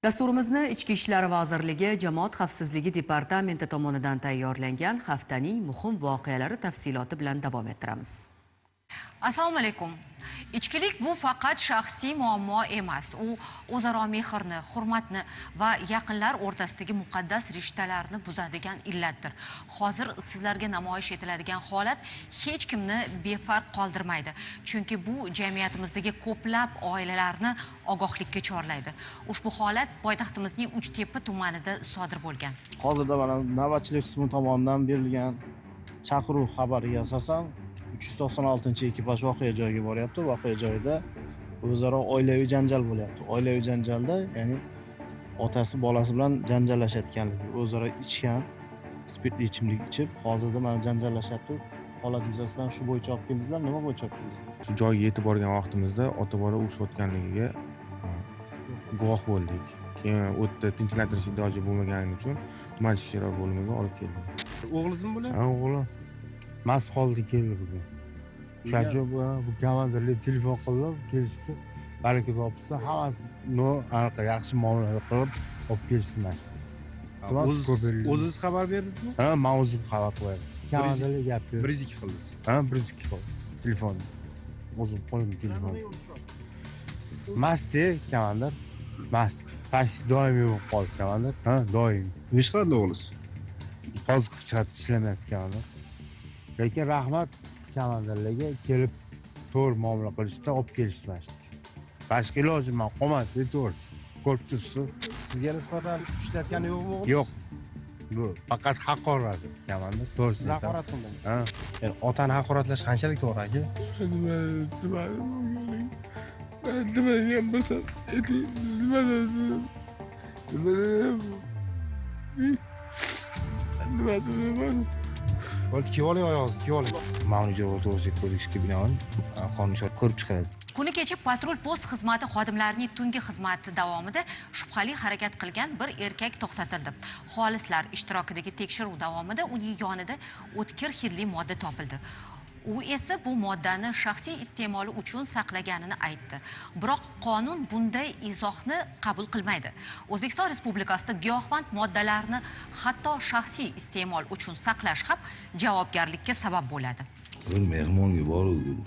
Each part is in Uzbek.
Dasturimizni Ichki ishlar vazirligi Jamoat xavfsizligi departamenti tomonidan tayyorlangan haftaning muhim voqealari tafsiloti bilan davom ettiramiz. Assalomu alaykum. Ichkilik bu faqat shaxsiy muammo emas. U o'zaro mehrni, hurmatni va yaqinlar o'rtasidagi muqaddas rishtalarni buzadigan illatdir. Hozir sizlarga namoyish etiladigan holat hech kimni befarq qoldirmaydi. Chunki bu jamiyatimizdagi ko'plab oilalarni ogohlikka chorlaydi. Ushbu holat poytaxtimizning Uchtepa tumanida sodir bo'lgan. Hozirda mana navbatchilik qismi tomonidan berilgan chaqiruv xabariga asosan 396-ekipaj voqea joyiga boryapti. Voqea joyida o'zaro oilaviy janjal bo'lyapti. Oilaviy janjalda, ya'ni otasi bolasi bilan janjallashayotganligi, o'zaro ichgan spirtli ichimlik ichib, hozirda mana janjallashyapti. Holat yuzasidan shu bo'yicha olib keldingizlar, nima bo'yicha olib keldingizlar? Shu joyga yetib borgan vaqtimizda ota bola urushayotganligiga guvoh bo'ldik. Keyin u yerda tinchlantirish iloji bo'lmagani uchun tuman ichki ishlar bo'limiga olib keldik. O'g'lingizmi bular? Ha, o'g'lim mast holda keldi bugun. O'shaning uchun bu komandirlar telefon qilib kelishdi. Baraka topsa, hammasi no anaqa yaxshi muomala qilib olib kelishdi mana shu. O'zingiz xabar berdingizmi? Ha, men o'zim xabar qo'yaman. Komandirlar gap berdi. 102 qildingiz. Ha, 102 qildim. Telefon. O'zim qo'lim telefon. Mast komandir. Mast. Past doimiy bo'lib qoldi komandir. Ha, doimiy. Nima ish qiladi o'g'lingiz? Hozir hech qayerda ishlamayapti komandir. Lekin rahmat komandirlarga, kelib to'g'ri muomala qilishdi, olib kelishdi mana shu. Boshqa ilojim man qolmadi, to'g'risi. Ko'rib turibsiz. Sizga nisbatan kuch ishlatgani yo'qmi o'g'lingiz? Yo'q. Bu faqat haqorat komandir, to'g'risi. Siz haqorat qildingiz? Ha. Ya'ni otani haqoratlash qanchalik to'g'ri aka? Nima degan bo'lsam, nima nima nima. Bo'ldi, kiyib oling oyog'ingizni, kiyib oling. Ma'muriy ijro to'g'risidagi kodeksga binoan qonun ko'rib chiqiladi. Kuni kecha patrul post xizmati xodimlarining tungi xizmati davomida shubhali harakat qilgan bir erkak to'xtatildi. Xolislar ishtirokidagi tekshiruv davomida uning yonida o'tkir hidli modda topildi. U esa bu moddani shaxsiy iste'moli uchun saqlaganini aytdi. Biroq qonun bunday izohni qabul qilmaydi. O'zbekiston Respublikasida giyohvand moddalarni hatto shaxsiy iste'mol uchun saqlash ham javobgarlikka sabab bo'ladi. Bir mehmonga boruvdim.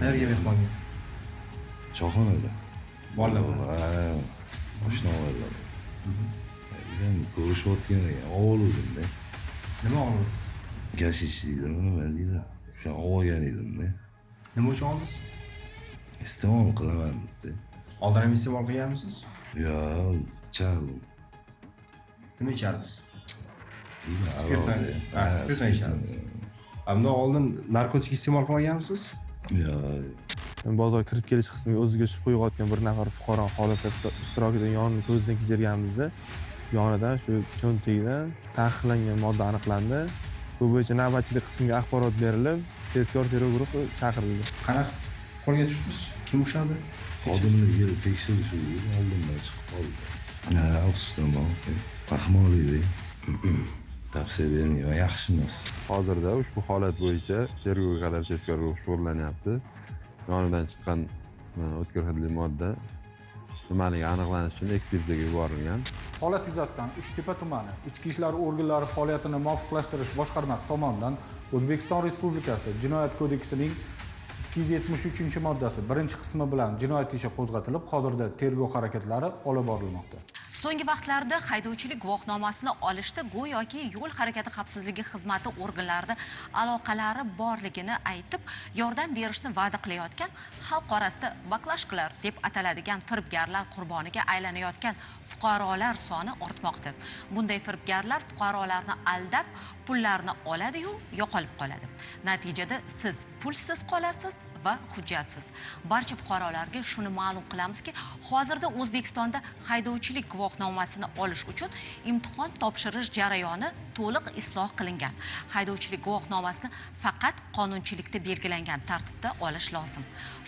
Qayerga mehmonga? Choyxonada. Bolalar bilan. Ha, oshna bolalar. Endi ko'rishayotgan ekan, oluvdim-da. Nima oldingiz? Gashish deydimi, nima deydi? O'sha olgan edim-da. Nima uchun oldingiz? Iste'mol qilaman debdi. Oldin ham iste'mol qilganmisiz? Yo'q, ichardim. Nima ichardingiz? Spirtni. Ha, spirtni ichardingiz. Bundan oldin narkotik iste'mol qilmaganmisiz? Yo'q. Bozorga kirib kelish qismiga o'ziga shubha uyg'otgan bir nafar fuqaro hodisa ishtirokida yonini ko'zdan kechirganimizda yonidan shu cho'ntagidan taqiqlangan modda aniqlandi. Bu bo'yicha navbatchilik qismiga axborot berilib, tezkor tergov guruhi chaqirildi. Qanaqa qo'lga tushdingiz? Kim ushladi? Xodimlar kelib tekshirishuvdi, oldimdan chiqib qoldi. Ha, afsusdaman. Ahmoqlik. Tavsiya bermayman, yaxshi emas. Hozirda ushbu holat bo'yicha tergovga qadar tezkor guruh shug'ullanyapti. Yonidan chiqqan o'tkir hidli modda nimaligi aniqlanish uchun ekspertizaga yuborilgan. Holat yuzasidan Uchtepa tumani Ichki ishlar organlari faoliyatini muvofiqlashtirish boshqarmasi tomonidan O'zbekiston Respublikasi Jinoyat kodeksining 273-moddasi 1-qismi bilan jinoyat ishi qo'zg'atilib, hozirda tergov harakatlari olib borilmoqda. So'nggi vaqtlarda haydovchilik guvohnomasini olishda go'yoki yo'l harakati xavfsizligi xizmati organlarida aloqalari borligini aytib, yordam berishni va'da qilayotgan, xalq orasida baklashkalar deb ataladigan firibgarlar qurboniga aylanayotgan fuqarolar soni ortmoqda. Bunday firibgarlar fuqarolarni aldab, pullarni oladi-yu, yo'qolib qoladi. Natijada siz pulsiz qolasiz va hujjatsiz. Barcha fuqarolarga shuni ma'lum qilamizki, hozirda O'zbekistonda haydovchilik guvohnomasini olish uchun imtihon topshirish jarayoni to'liq isloh qilingan. Haydovchilik guvohnomasini faqat qonunchilikda belgilangan tartibda olish lozim.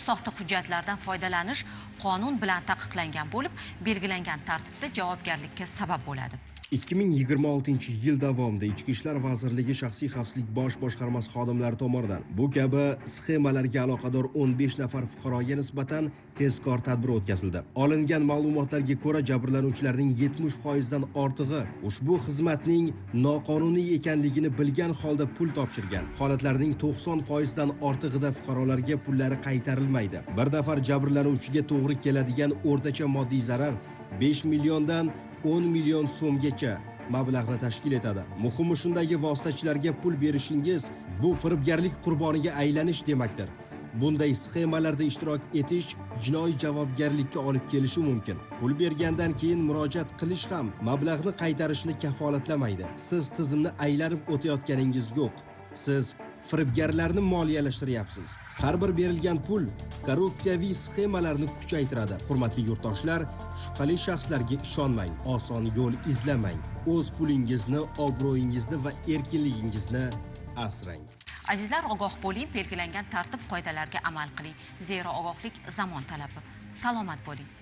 Soxta hujjatlardan foydalanish qonun bilan taqiqlangan bo'lib, belgilangan tartibda javobgarlikka sabab bo'ladi. 2026-yil davomida Ichki ishlar vazirligi shaxsiy xavfsizlik bosh boshqarmasi xodimlari tomonidan bu kabi sxemalarga aloqador 15 nafar fuqaroga nisbatan tezkor tadbir o'tkazildi. Olingan ma'lumotlarga ko'ra, jabrlanuvchilarning 70% dan ortig'i ushbu xizmatning noqonuniy ekanligini bilgan holda pul topshirgan. Holatlarning 90% dan ortig'ida fuqarolarga pullari qaytarilmaydi. Bir nafar jabrlanuvchiga to'g'ri keladigan o'rtacha moddiy zarar 5 milliondan 10 million so'mgacha mablag'ni tashkil etadi. Muhimi shundagi vositachilarga pul berishingiz bu firibgarlik qurboniga aylanish demakdir. Bunday sxemalarda ishtirok etish jinoiy javobgarlikka olib kelishi mumkin. Pul bergandan keyin murojaat qilish ham mablag'ni qaytarishni kafolatlamaydi. Siz tizimni aylanib o'tayotganingiz yo'q. Siz firibgarlarni moliyalashtiryapsiz. Har bir berilgan pul korrupsiyaviy sxemalarni kuchaytiradi. Hurmatli yurtdoshlar, shubhali shaxslarga ishonmang, oson yo'l izlamang. O'z pulingizni, obro'yingizni va erkinligingizni asrang. Azizlar, ogoh bo'ling, belgilangan tartib qoidalarga amal qiling. Zero ogohlik zamon talabi. Salomat bo'ling.